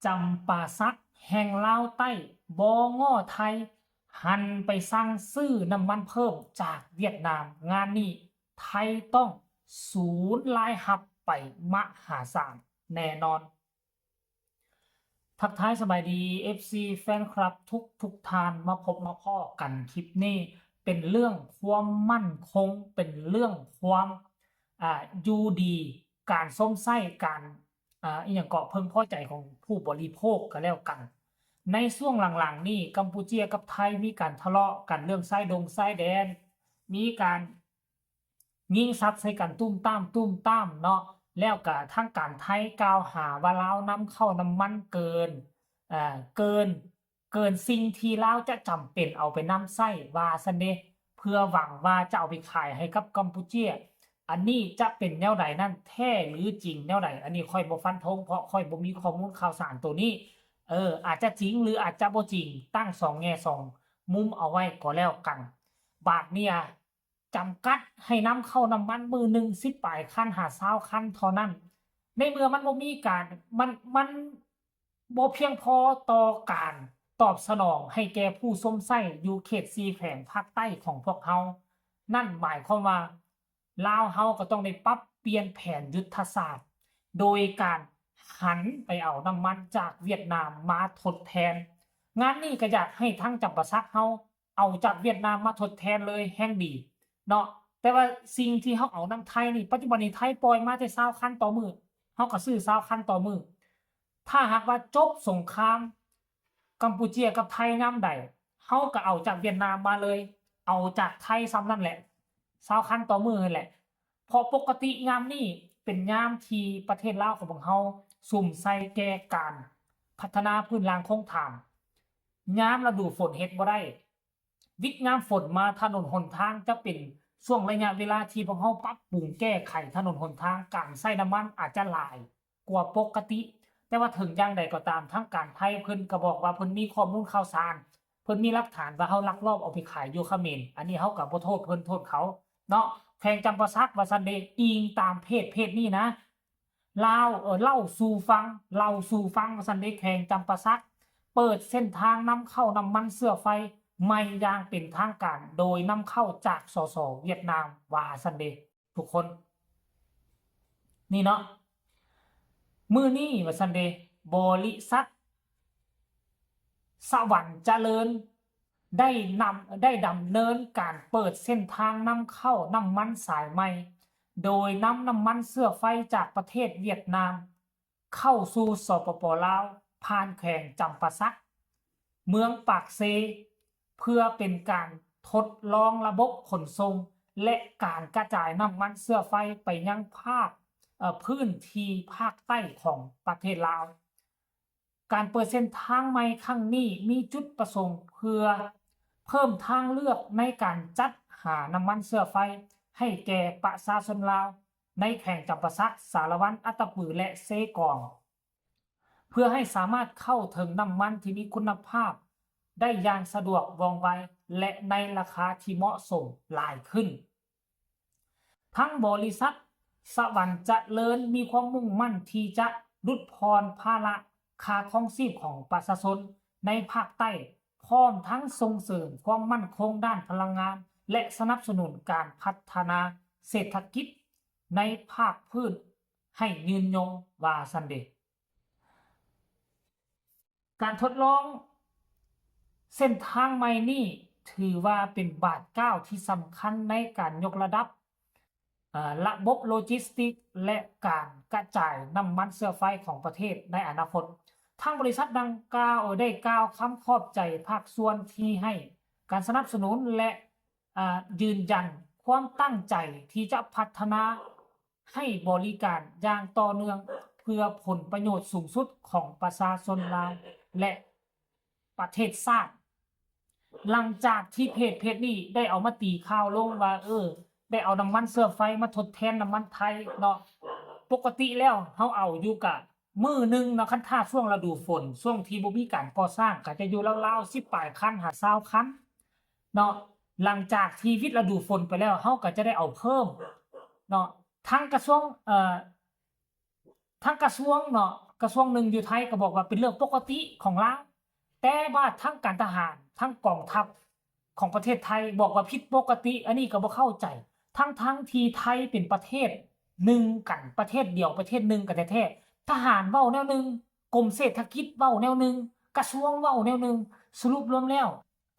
ຈຳປາສັກແຫ່ງລາວໃຕ້ບໍ່ງໍ້ໄທ ຫັນໄປສັ່ງຊື້ນ້ຳມັນເພີ່ມຈາກຫວຽດນາມ. ງານນີ້ໄທຕ້ອງສູນລາຍຮັບໄປມະຫາສານແນ່ນອນ. ທັກທາຍສະບາຍດີ ເອັຟຊີ ແຟນຄລັບທຸກໆທ່ານ, ມາພົບມາພໍ້ກັນຄລິບນີ້ ເປັນເລື່ອງຄວາມໝັ້ນຄົງ, ເປັນເລື່ອງຄວາມ ອ່າ ຢູ່ດີ, ການຊົມໃຊ້, ການ ອ່າ ອີ່ຫຍັງເກາະ ເພິ່ງພໍໃຈຂອງຜູ້ບໍລິໂພກກໍແລ້ວກັນ. ໃນຊ່ວງຫຼັງໆນີ້ ກຳປູເຈຍກັບໄທມີການທະເລາະກັນເລື່ອງຊາຍດົງຊາຍແດນ, ມີການຍິງສັດໃສ່ກັນຕຸ້ມຕາມ, ຕຸ້ມຕາມເນາະ, ແລ້ວກະທາງການໄທກ່າວຫາວ່າລາວນຳເຂົ້ານ້ຳມັນເກີນ, ເອີ, ເກີນ, ເກີນສິ່ງທີ່ລາວຈະຈຳເປັນເອົາໄປນຳໃຊ້ ວ່າຊັ້ນເດ, ເພື່ອຫວັງວ່າຈະເອົາໄປຂາຍໃຫ້ກັບກຳປູເຈຍ. ອັນນີ້ຈະເປັນແນວໃດນັ້ນ ແທ້ຫຼືຈິງແນວໃດ, ອັນນີ້ຂ້ອຍບໍ່ຟັນທົງ ເພາະຂ້ອຍບໍ່ມີຂໍ້ມູນຂ່າວສານໂຕນີ້. ເອີ, ອາດຈະຈິງ ຫຼື ອາດຈະບໍ່ຈິງ, ຕັ້ງສອງແງ່ສອງມຸມເອົາໄວ້ກໍແລ້ວກັນ. ບາດນີ້ ຈຳກັດໃຫ້ນຳເຂົ້ານ້ຳມັນມື້ໜຶ່ງສິບປາຍຄັນຫາຊາວຄັນເທົ່ານັ້ນ. ໃນເມື່ອມັນບໍ່ມີການ, ມັນ, ມັນບໍ່ພຽງພໍຕໍ່ການຕອບສະໜອງໃຫ້ແກ່ຜູ້ຊົມໃຊ້ຢູ່ເຂດສີ່ແຂວງພາກໃຕ້ຂອງພວກເຮົາ, ນັ້ນໝາຍຄວາມວ່າ ລາວເຮົາກໍຕ້ອງໄດ້ປັບປ່ຽນແຜນຍຸດທະສາດ ໂດຍການຫັນໄປເອົານ້ຳມັນຈາກຫວຽດນາມມາທົດແທນ. ງານນີ້ກໍຢາກໃຫ້ທາງຈຳປາສັກເຮົາ ເອົາຈາກຫວຽດນາມມາທົດແທນເລີຍແຮ່ງດີເນາະ. ແຕ່ວ່າສິ່ງທີ່ເຮົາເອົານຳໄທນີ້ ປັດຈຸບັນນີ້ໄທປ່ອຍມາແຕ່ຊາວຄັນຕໍ່ມື້, ເຮົາກໍຊື້ຊາວຄັນຕໍ່ມື້. ຖ້າຫາກວ່າຈົບສົງຄາມກຳປູເຈຍກັບໄທຍາມໃດ, ເຮົາກໍເອົາຈາກຫວຽດນາມມາເລີຍ, ເອົາຈາກໄທສ່ຳນັ້ນແຫຼະ, ຊາວຄັນຕໍ່ມື້ຫັ້ນແຫຼະ. ເພາະປົກກະຕິຍາມນີ້ເປັນຍາມທີ່ປະເທດລາວຂອງພວກເຮົາສຸມໃສ່ແກ່ການພັດທະນາພື້ນລາງໂຄງຖານ. ຍາມລະດູຝົນເຮັດບໍ່ໄດ້, ວິກຍາມຝົນມາ ຖະໜົນຫົນທາງຈະເປັນຊ່ວງໄລຍະເວລາທີ່ພວກເຮົາປັບປຸງແກ້ໄຂຖະໜົນຫົນທາງ, ການໃຊ້ນ້ຳມັນອາດຈະຫຼາຍກວ່າປົກກະຕິ. ແຕ່ວ່າເຖິງຢ່າງໃດກໍຕາມ, ທາງການໄທເພິ່ນກໍບອກວ່າເພິ່ນມີຂໍ້ມູນຂ່າວສານ, ເພິ່ນມີຫຼັກຖານວ່າເຮົາລັກລອບເອົາໄປຂາຍຢູ່ຂະເໝນ. ອັນນີ້ເຮົາກໍບໍ່ໂທດເພິ່ນໂທດເຂົາເນາະ. ແຂວງຈຳປາສັກວ່າຊັ້ນເດ, ອີງຕາມເພຈ, ເພຈນີ້ນະ. ລາວ, ເອີ, ເລົ່າສູ່ຟັງ, ເລົ່າສູ່ຟັງວ່າຊັ້ນເດ, ແຂວງຈຳປາສັກເປີດເສັ້ນທາງນຳເຂົ້ານ້ຳມັນເຊື້ອໄຟໃໝ່ຢ່າງເປັນທາງການ ໂດຍນຳເຂົ້າຈາກ ສສ ຫວຽດນາມ ວ່າຊັ້ນເດ ທຸກຄົນ. ນີ້ເນາະ, ມື້ນີ້ວ່າຊັ້ນເດ, ບໍລິສັດ ສະຫວັນຈະເລີນ ໄດ້ນຳ, ໄດ້ດຳເນີນການເປີດເສັ້ນທາງນຳເຂົ້ານ້ຳມັນສາຍໃໝ່ ໂດຍນຳນ້ຳມັນເຊື້ອໄຟຈາກປະເທດຫວຽດນາມເຂົ້າສູ່ ສປປ ລາວ ຜ່ານແຂວງຈຳປາສັກ, ເມືອງປາກເຊ, ເພື່ອເປັນການທົດລອງລະບົບຂົນສົ່ງ ແລະ ການກະຈາຍນ້ຳມັນເຊື້ອໄຟໄປຍັງພາກ, ເອີ, ພື້ນທີ່ພາກໃຕ້ຂອງປະເທດລາວ. ການເປີດເສັ້ນທາງໃໝ່ຄັ້ງນີ້ມີຈຸດປະສົງເພື່ອເພີ່ມທາງເລືອກໃນການຈັດຫານ້ຳມັນເຊື້ອໄຟໃຫ້ແກ່ປະຊາຊົນລາວໃນແຂວງຈຳປາສັກ, ສາລະວັນ, ອັດຕະປື ແລະ ເຊກອງ, ເພື່ອໃຫ້ສາມາດເຂົ້າເຖິງນ້ຳມັນທີ່ມີຄຸນນະພາບໄດ້ຢ່າງສະດວກ, ວ່ອງໄວ ແລະ ໃນລາຄາທີ່ເໝາະສົມຫຼາຍຂຶ້ນ. ທັງບໍລິສັດສະຫວັນຈະເລີນມີຄວາມມຸ່ງໝັ້ນທີ່ຈະຫຼຸດຜ່ອນພາລະຄ່າຄອງຊີບຂອງປະຊາຊົນໃນພາກໃຕ້, ພ້ອມທັງສົ່ງເສີມຄວາມໝັ້ນຄົງດ້ານພະລັງງານ ແລະ ສະໜັບສະໜູນການພັດທະນາເສດຖະກິດໃນພາກພື້ນໃຫ້ຍືນຍົງ, ວ່າຊັ້ນເດ. ການທົດລອງເສັ້ນທາງໃໝ່ນີ້ຖືວ່າເປັນບາດກ້າວທີ່ສຳຄັນໃນການຍົກລະດັບ, ເອີ, ລະບົບໂລຈິສຕິກ ແລະ ການກະຈາຍນ້ຳມັນເຊື້ອໄຟຂອງປະເທດໃນອະນາຄົດ. ທາງບໍລິສັດດັ່ງກ່າວໄດ້ກ່າວຄຳຂອບໃຈພາກສ່ວນທີ່ໃຫ້ການສະໜັບສະໜູນ ແລະ ອາ, ຢືນຢັນຄວາມຕັ້ງໃຈທີ່ຈະພັດທະນາ ໃຫ້ບໍລິການຢ່າງຕໍ່ເນື່ອງ ເພື່ອຜົນປະໂຫຍດສູງສຸດຂອງປະຊາຊົນລາວ ແລະ ປະເທດຊາດ. ຫຼັງຈາກທີ່ເພຈ, ເພຈນີ້ໄດ້ເອົາມາຕີຂ່າວລົງວ່າ, ເອີ, ໄດ້ເອົານ້ຳມັນເຊື້ອໄຟມາທົດແທນນ້ຳມັນໄທເນາະ. ປົກກະຕິແລ້ວເຮົາເອົາຢູ່ກະມື້ໜຶ່ງເນາະ, ຄັນຖ້າຊ່ວງລະດູຝົນ, ຊ່ວງທີ່ບໍ່ມີການກໍ່ສ້າງ, ກະຈະຢູ່ລາວໆ ສິບປາຍຄັນຫາຊາວຄັນເນາະ. ຫຼັງຈາກທີ່ວິດລະດູຝົນໄປແລ້ວ, ເຮົາກະຈະໄດ້ເອົາເພີ່ມເນາະ. ທາງກະຊວງ, ເອີ, ທາງກະຊວງເນາະ ກະຊວງໜຶ່ງຢູ່ໄທກໍບອກວ່າເປັນເລື່ອງປົກກະຕິຂອງລາວ, ແຕ່ວ່າທາງການທະຫານ ທາງກອງທັບຂອງປະເທດໄທບອກວ່າຜິດປົກກະຕິ. ອັນນີ້ກໍບໍ່ເຂົ້າໃຈ ທັງໆທີ່ໄທເປັນປະເທດໜຶ່ງກັນ ປະເທດດຽວ ປະເທດໜຶ່ງກັນແທ້ໆ. ທະຫານເວົ້າແນວໜຶ່ງ, ກົມເສດຖະກິດເວົ້າແນວໜຶ່ງ, ກະຊວງເວົ້າແນວໜຶ່ງ. ສະຫຼຸບລວມແລ້ວ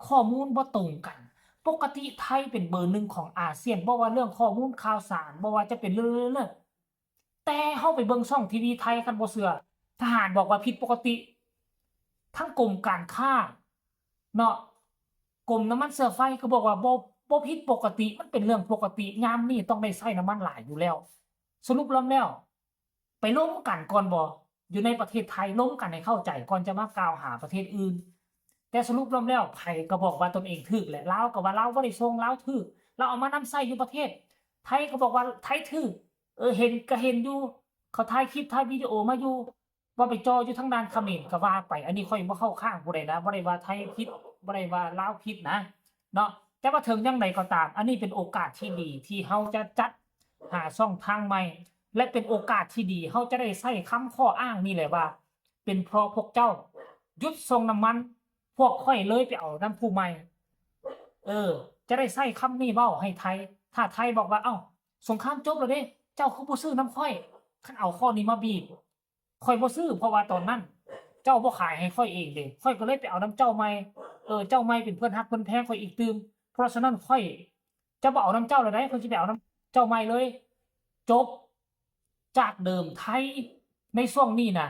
ຂໍ້ມູນບໍ່ຕົງກັນ. ປົກກະຕິໄທເປັນເບີໜຶ່ງຂອງອາຊຽນ ບໍ່ວ່າເລື່ອງຂໍ້ມູນຂ່າວສານ ບໍ່ວ່າຈະເປັນເລື່ອງ ແຕ່ເຮົາໄປເບິ່ງຊ່ອງທີວີໄທ ຄັນບໍ່ເຊື່ອ, ທະຫານບອກວ່າຜິດປົກກະຕິ. ທັງກົມການຄ້າເນາະ, ກົມນ້ຳມັນເຊື້ອໄຟກໍບອກວ່າບໍ່ ບໍ່ຜິດປົກກະຕິ, ມັນເປັນເລື່ອງປົກກະຕິ, ຍາມນີ້ຕ້ອງໄດ້ໃຊ້ນ້ຳມັນຫຼາຍຢູ່ແລ້ວ. ສະຫຼຸບລວມແລ້ວ ໄປລົມກັນກ່ອນບໍ? ຢູ່ໃນປະເທດໄທລົມກັນໃຫ້ເຂົ້າໃຈກ່ອນຈະມາກ່າວຫາປະເທດອື່ນ. ແຕ່ສະຫຼຸບລວມແລ້ວ ໃຜກໍບອກວ່າຕົນເອງຖືກແຫຼະ. ລາວກໍວ່າລາວບໍ່ໄດ້ຊົງ, ລາວຖືກ, ລາວເອົາມານຳໃຊ້ຢູ່ປະເທດ. ໄທກໍບອກວ່າໄທຖືກ. ເອີ ເຫັນກໍເຫັນຢູ່, ເຂົາຖ່າຍຄລິບຖ່າຍວິດີໂອມາຢູ່. ວ່າໄປເຈາະຢູ່ທາງດ້ານຂະເໝນກໍວ່າໄປ. ອັນນີ້ຂ້ອຍບໍ່ເຂົ້າຂ້າງຜູ້ໃດນະ, ບໍ່ໄດ້ວ່າໄທຜິດ, ບໍ່ໄດ້ວ່າລາວຜິດນະ ເນາະ. ແຕ່ວ່າເຖິງຢ່າງໃດກໍຕາມ, ອັນນີ້ເປັນໂອກາດທີ່ດີທີ່ເຮົາຈະຈັດຫາຊ່ອງທາງໃໝ່ ແລະ ເປັນໂອກາດທີ່ດີ ເຮົາຈະໄດ້ໃຊ້ຄຳຂໍ້ອ້າງນີ້ແຫຼະວ່າ ເປັນເພາະພວກເຈົ້າຢຸດສົ່ງນ້ຳມັນ, ພວກຂ້ອຍເລີຍໄປເອົານຳຜູ້ໃໝ່. ເອີ ຈະໄດ້ໃຊ້ຄຳນີ້ເວົ້າໃຫ້ໄທ. ຖ້າໄທບອກວ່າ ເອົ້າ ສົງຄາມຈົບແລ້ວເດ້, ເຈົ້າຄືບໍ່ຊື້ນຳຂ້ອຍ? ຄັນເອົາຂໍ້ນີ້ມາບີບ, ຂ້ອຍບໍ່ຊື້ ເພາະວ່າຕອນນັ້ນເຈົ້າບໍ່ຂາຍໃຫ້ຂ້ອຍເອງເດ້, ຂ້ອຍກໍເລີຍໄປເອົານຳເຈົ້າໃໝ່. ເອີ ເຈົ້າໃໝ່ເປັນເພື່ອນຮັກເພື່ອນແພງຂ້ອຍອີກຕື່ມ, ເພາະສະນັ້ນຂ້ອຍຈະບໍ່ເອົານຳເຈົ້າແລ້ວໃດ໋, ຂ້ອຍຊິໄປເອົານຳເຈົ້າໃໝ່ເລີຍ. ຈົບ. ຈາກເດີມໄທໃນຊ່ວງນີ້ນະ,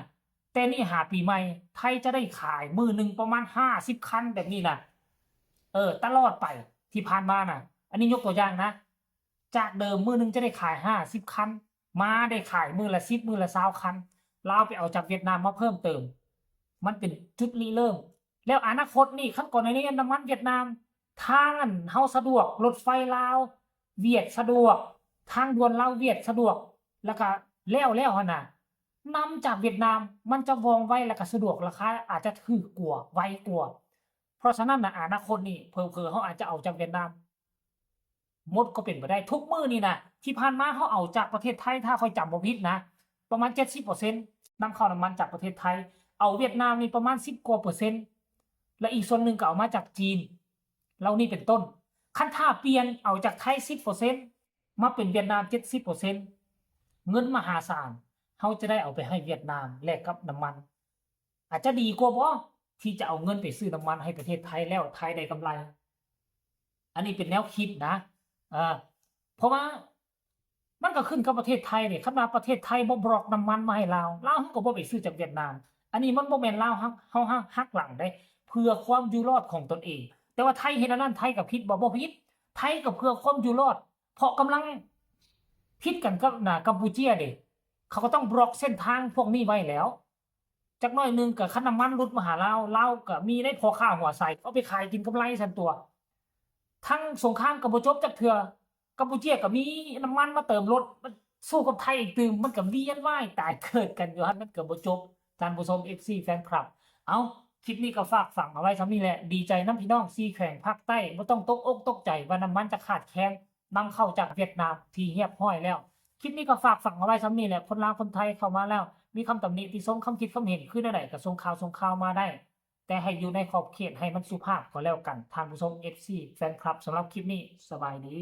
ແຕ່ນີ້ຫາປີໃໝ່ ໄທຈະໄດ້ຂາຍມື້ໜຶ່ງປະມານຫ້າສິບຄັນແບບນີ້ນະ. ເອີ ຕະຫຼອດໄປທີ່ຜ່ານມານະ, ອັນນີ້ຍົກຕົວຢ່າງນະ, ຈາກເດີມມື້ໜຶ່ງຈະໄດ້ຂາຍຫ້າສິບຄັນ, ມາໄດ້ຂາຍມື້ລະສິບ ມື້ລະຊາວຄັນ. ລາວໄປເອົາຈາກຫວຽດນາມມາເພີ່ມເຕີມ. ມັນເປັນຈຸດລິເລີ່ມ. ແລ້ວອະນາຄົດນີ້ ຄັນກໍໃນນີ້ນ້ຳມັນຫວຽດນາມ, ທາງອັນເຮົາສະດວກ, ລົດໄຟລາວຫວຽດສະດວກ, ທາງດ່ວນລາວຫວຽດສະດວກ, ແລ້ວກະແລ້ວໆຫັ້ນນະ, ນຳຈາກຫວຽດນາມ ມັນຈະວ່ອງໄວ ແລ້ວກະສະດວກ, ລາຄາອາດຈະຖືກກວ່າ, ໄວກວ່າ. ເພາະສະນັ້ນນະ ອະນາຄົດນີ້ ເຜີໆເຮົາອາດຈະເອົາຈາກຫວຽດນາມ ໝົດກໍເປັນໄປໄດ້. ທຸກມື້ນີ້ນະ ທີ່ຜ່ານມາເຮົາເອົາຈາກປະເທດໄທ ຖ້າຂ້ອຍຈຳບໍ່ຜິດນະ ປະມານເຈັດສິບເປີເຊັນ ນຳເຂົ້ານ້ຳມັນຈາກປະເທດໄທ, ເອົາຫວຽດນາມນີ້ປະມານສິບກວ່າເປີເຊັນ ແລະ ອີກສ່ວນໜຶ່ງກໍເອົາມາຈາກຈີນ ເຫຼົ່ານີ້ເປັນຕົ້ນ. ຄັນຖ້າປ່ຽນເອົາຈາກໄທສິບເປີເຊັນ ມາເປັນຫວຽດນາມເຈັດສິບເປີເຊັນ ເງິນມະຫາສານ ເຮົາຈະໄດ້ເອົາໄປໃຫ້ຫວຽດນາມແລກກັບນ້ຳມັນ. ອາດຈະດີກວ່າບໍ່ ທີ່ຈະເອົາເງິນໄປຊື້ນ້ຳມັນໃຫ້ປະເທດໄທ ແລ້ວໄທໄດ້ກຳໄລ? ອັນນີ້ເປັນແນວຄິດນະ. ເອີ ເພາະວ່າມັນກໍຂຶ້ນກັບປະເທດໄທເດ້. ຄັນວ່າປະເທດໄທບໍ່ບລັອກນ້ຳມັນມາໃຫ້ລາວ, ລາວເຮົາກໍບໍ່ໄປຊື້ຈາກຫວຽດນາມ. ອັນນີ້ມັນບໍ່ແມ່ນລາວເຮົາ ເຮົາ ເຮົາຫັກຫຼັງເດ້ ເພື່ອຄວາມຢູ່ລອດຂອງຕົນເອງ. ແຕ່ວ່າໄທເຮັດອັນນັ້ນ ໄທກໍຜິດບໍ່? ບໍ່ຜິດ. ໄທກໍເພື່ອຄວາມຢູ່ລອດ ເພາະກຳລັງຜິດກັນກັບ ນາ ກຳປູເຈຍເດ້. ເຂົາກໍຕ້ອງບລັອກເສັ້ນທາງພວກນີ້ໄວ້ແລ້ວ. ຈັກໜ້ອຍໜຶ່ງກໍຄັນນ້ຳມັນຫຼຸດມາຫາລາວ, ລາວກໍມີໄດ້ພໍ່ຄ້າຫົວໃສ ເອົາໄປຂາຍກິນກຳໄລຊັ້ນຕົວະ. ທັງສົງຄາມກໍບໍ່ຈົບຈັກເທື່ອ, ກຳປູເຈຍກໍມີນ້ຳມັນມາເຕີມລົດ ມາສູ້ກັບໄທອີກຕື່ມ, ມັນກໍວຽນວ່າຍຕາຍເກີດກັນຢູ່ຫັ້ນ, ມັນກໍບໍ່ຈົບ. ທ່ານຜູ້ຊົມ ເອັຟຊີ ແຟນຄລັບ ເອົ້າ ຄລິບນີ້ກໍຝາກຝັງເອົາໄວ້ສ່ຳນີ້ແຫຼະ. ດີໃຈນຳພີ່ນ້ອງສີ່ແຂວງພາກໃຕ້, ບໍ່ຕ້ອງຕົກອົກຕົກໃຈວ່ານ້ຳມັນຈະຂາດແຄນ. ນຳເຂົ້າຈາກຫວຽດນາມທີ່ຮຽບຮ້ອຍແລ້ວ. ຄລິບນີ້ກໍຝາກຝັງເອົາໄວ້ສ່ຳນີ້ແຫຼະ. ຄົນລາວຄົນໄທເຂົ້າມາແລ້ວ ມີຄຳຕຳໜິຕິຊົມ ຄຳຄິດຄຳເຫັນຄືແນວໃດ ກໍສົ່ງຂ່າວສົ່ງຂ່າວມາໄດ້, ແຕ່ໃຫ້ຢູ່ໃນຂອບເຂດ ໃຫ້ມັນສຸພາບກໍແລ້ວກັນ ທ່ານຜູ້ຊົມ ເອັຟຊີ ແຟນຄລັບ. ສຳລັບຄລິບນີ້ ສະບາຍດີ.